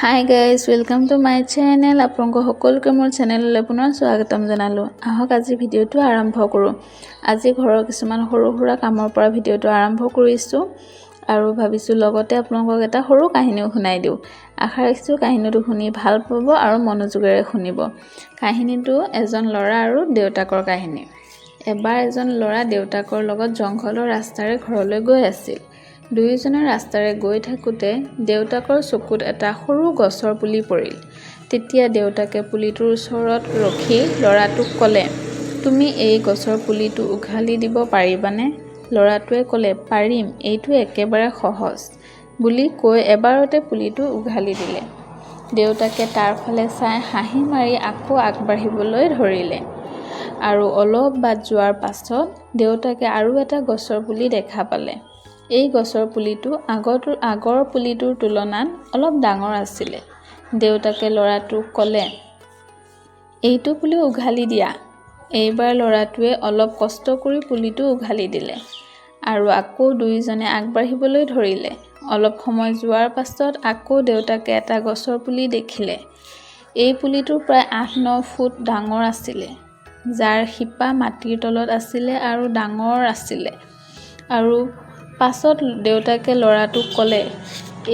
Hi guys, welcome to my channel. আপোনালোক সকলোকে মোৰ চেনেললৈ পুনৰ স্বাগতম জনালোঁ। আহক, আজি ভিডিঅ'টো আৰম্ভ কৰোঁ। আজি ঘৰৰ কিছুমান সৰু সুৰা কামৰ পৰা ভিডিঅ'টো আৰম্ভ কৰিছোঁ আৰু ভাবিছোঁ লগতে আপোনালোকক এটা সৰু কাহিনীও শুনাই দিওঁ। আশা ৰাখিছোঁ কাহিনীটো শুনি ভাল পাব আৰু মনোযোগেৰে শুনিব। কাহিনীটো এজন ল'ৰা আৰু দেউতাকৰ কাহিনী। এবাৰ এজন ল'ৰা দেউতাকৰ লগত জংঘলৰ ৰাস্তাৰে ঘৰলৈ গৈ আছিল। দুয়োজনে ৰাস্তাৰে গৈ থাকোঁতে দেউতাকৰ চকুত এটা সৰু গছৰ পুলি পৰিল। তেতিয়া দেউতাকে পুলিটোৰ ওচৰত ৰখি ল'ৰাটোক ক'লে, "তুমি এই গছৰ পুলিটো উঘালি দিব পাৰিবানে?" ল'ৰাটোৱে ক'লে, "পাৰিম, এইটো একেবাৰে সহজ" বুলি কৈ এবাৰতে পুলিটো উঘালি দিলে। দেউতাকে তাৰ ফালে চাই হাঁহি মাৰি আকৌ আগবাঢ়িবলৈ ধৰিলে। আৰু অলপ বাট যোৱাৰ পাছত দেউতাকে আৰু এটা গছৰ পুলি দেখা পালে। এই গছৰ পুলিটো আগৰ পুলিটোৰ তুলনাত অলপ ডাঙৰ আছিলে। দেউতাকে ল'ৰাটোক ক'লে, "এইটো পুলি উঘালি দিয়া।" এইবাৰ ল'ৰাটোৱে অলপ কষ্ট কৰি পুলিটো উঘালি দিলে আৰু আকৌ দুয়োজনে আগবাঢ়িবলৈ ধৰিলে। অলপ সময় যোৱাৰ পাছত আকৌ দেউতাকে এটা গছৰ পুলি দেখিলে। এই পুলিটো প্ৰায় 8-9 ফুট ডাঙৰ আছিলে, যাৰ শিপা মাটিৰ তলত আছিলে আৰু ডাঙৰ আছিলে। আৰু পাছত দেউতাকে ল'ৰাটোক ক'লে,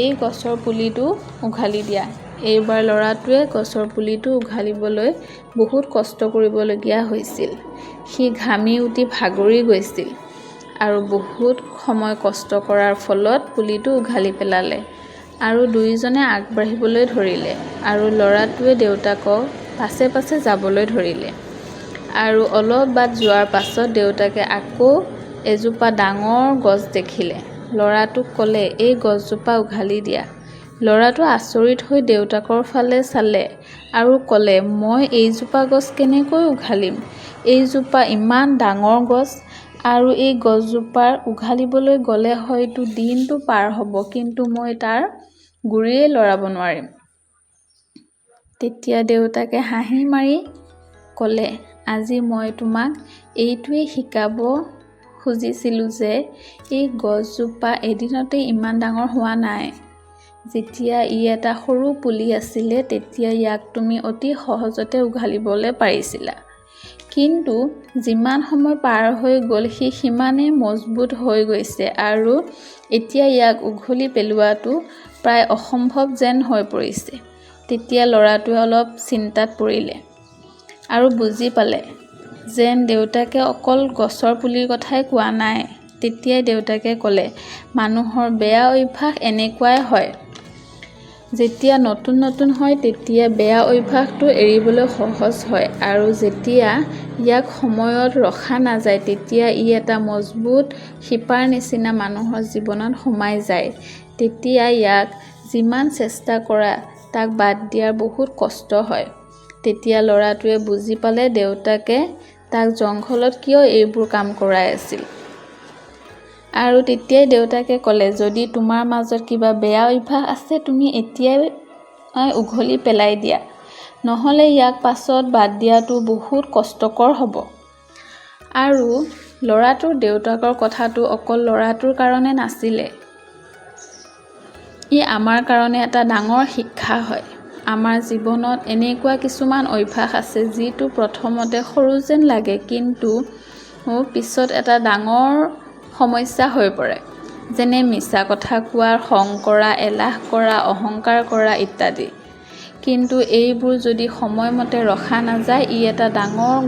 "এই গছৰ পুলিটো উঘালি দিয়া।" এইবাৰ ল'ৰাটোৱে গছৰ পুলিটো উঘালিবলৈ বহুত কষ্ট কৰিবলগীয়া হৈছিল। সি ঘামি উঠি ভাগৰি গৈছিল আৰু বহুত সময় কষ্ট কৰাৰ ফলত পুলিটো উঘালি পেলালে আৰু দুয়োজনে আগবাঢ়িবলৈ ধৰিলে আৰু ল'ৰাটোৱে দেউতাকক পাছে পাছে যাবলৈ ধৰিলে। আৰু অলপ বাট যোৱাৰ পাছত দেউতাকে আকৌ এজোপা ডাঙৰ গছ দেখিলে। ল'ৰাটোক ক'লে, "এই গছজোপা উঘালি দিয়া।" ল'ৰাটো আচৰিত হৈ দেউতাকৰ ফালে চালে আৰু ক'লে, "মই এইজোপা গছ কেনেকৈ উঘালিম? এইজোপা ইমান ডাঙৰ গছ আৰু এই গছজোপাৰ উঘালিবলৈ গ'লে হয়তো দিনটো পাৰ হ'ব, কিন্তু মই তাৰ গুৰিয়েই লৰাব নোৱাৰিম।" তেতিয়া দেউতাকে হাঁহি মাৰি ক'লে, "আজি মই তোমাক এইটোৱেই শিকাব খুজিছিলোঁ যে এই গছজোপা এদিনতে ইমান ডাঙৰ হোৱা নাই। যেতিয়া ই এটা সৰু পুলি আছিলে, তেতিয়া ইয়াক তুমি অতি সহজতে উঘালিবলৈ পাৰিছিলা। কিন্তু যিমান সময় পাৰ হৈ গ'ল, সি সিমানেই মজবুত হৈ গৈছে আৰু এতিয়া ইয়াক উঘালি পেলোৱাটো প্ৰায় অসম্ভৱ যেন হৈ পৰিছে।" তেতিয়া ল'ৰাটোৱে অলপ চিন্তাত পৰিলে আৰু বুজি পালে যেন দেউতাকে অকল গছৰ পুলিৰ কথাই কোৱা নাই। তেতিয়াই দেউতাকে ক'লে, "মানুহৰ বেয়া অভ্যাস এনেকুৱাই হয়। যেতিয়া নতুন নতুন হয়, তেতিয়া বেয়া অভ্যাসটো এৰিবলৈ সহজ হয় আৰু যেতিয়া ইয়াক সময়ত ৰখা নাযায়, তেতিয়া ই এটা মজবুত শিপাৰ নিচিনা মানুহৰ জীৱনত সোমাই যায়। তেতিয়া ইয়াক যিমান চেষ্টা কৰা, তাক বাদ দিয়াৰ বহুত কষ্ট হয়।" তেতিয়া ল'ৰাটোৱে বুজি পালে দেউতাকে তাক জংঘলত কিয় এইবোৰ কাম কৰাই আছিল। আৰু তেতিয়াই দেউতাকে ক'লে, "যদি তোমাৰ মাজত কিবা বেয়া অভ্যাস আছে, তুমি এতিয়াই উঘালি পেলাই দিয়া। নহ'লে ইয়াক পাছত বাদ দিয়াটো বহুত কষ্টকৰ হ'ব।" আৰু ল'ৰাটোৰ দেউতাকৰ কথাটো অকল ল'ৰাটোৰ কাৰণে নাছিলে, ই আমাৰ কাৰণে এটা ডাঙৰ শিক্ষা হয়। আমাৰ জীৱনত এনেকুৱা কিছুমান অভ্যাস আছে যিটো প্ৰথমতে সৰু যেন লাগে, কিন্তু পিছত এটা ডাঙৰ সমস্যা হৈ পৰে। যেনে মিছা কথা কোৱা, খং কৰা, এলাহ কৰা, অহংকাৰ কৰা ইত্যাদি। কিন্তু এইবোৰ যদি সময়মতে ৰখা নাযায়, ই এটা ডাঙৰ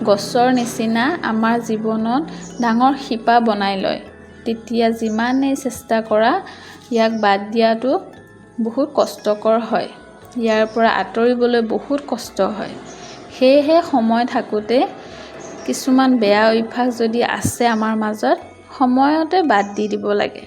গছৰ নিচিনা আমাৰ জীৱনত ডাঙৰ শিপা বনাই লয়। তেতিয়া যিমানেই চেষ্টা কৰা, ইয়াক বাদ দিয়াটো বহুত কষ্টকৰ হয়। ইয়াৰ পৰা আঁতৰিবলৈ বহুত কষ্ট হয়। সেয়েহে সময় থাকোঁতে কিছুমান বেয়া অভ্যাস যদি আছে আমাৰ মাজত, সময়তে বাদ দি দিব লাগে।